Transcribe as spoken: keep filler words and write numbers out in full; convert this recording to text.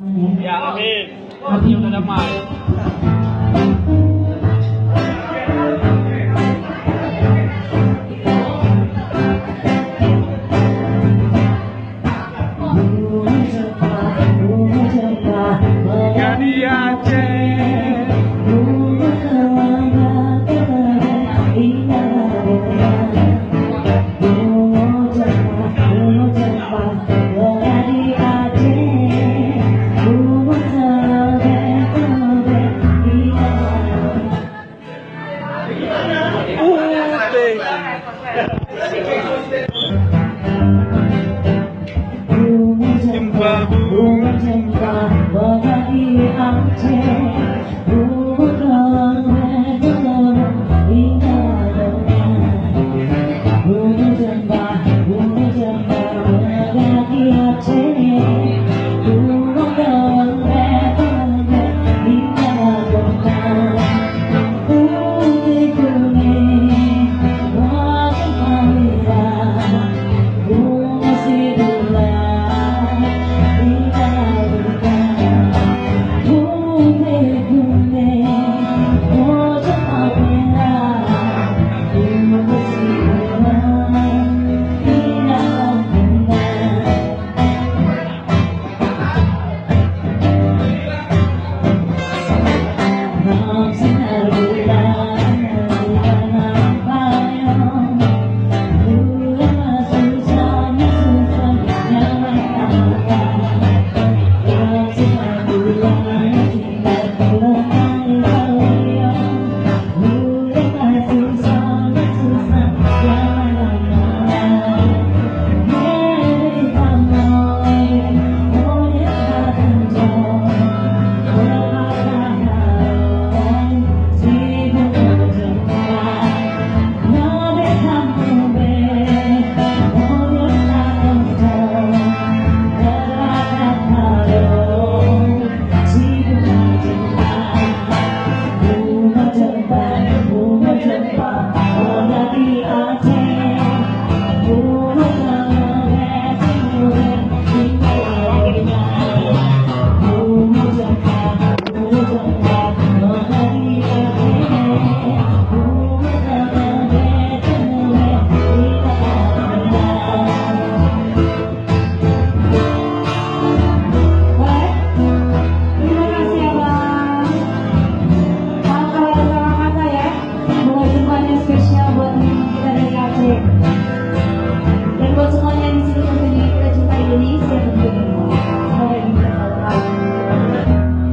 Ya, amin. Hati udah damai. Gadis Aceh. Baik, terima kasih, Abang. Maaf kalau ada salah kata, ya. Semoga jumpa yang spesial buat teman kita dari Aceh. Dan buat semuanya yang di sini tentunya, kita cinta Indonesia tentunya. Semoga ini bermanfaat. Terima kasih.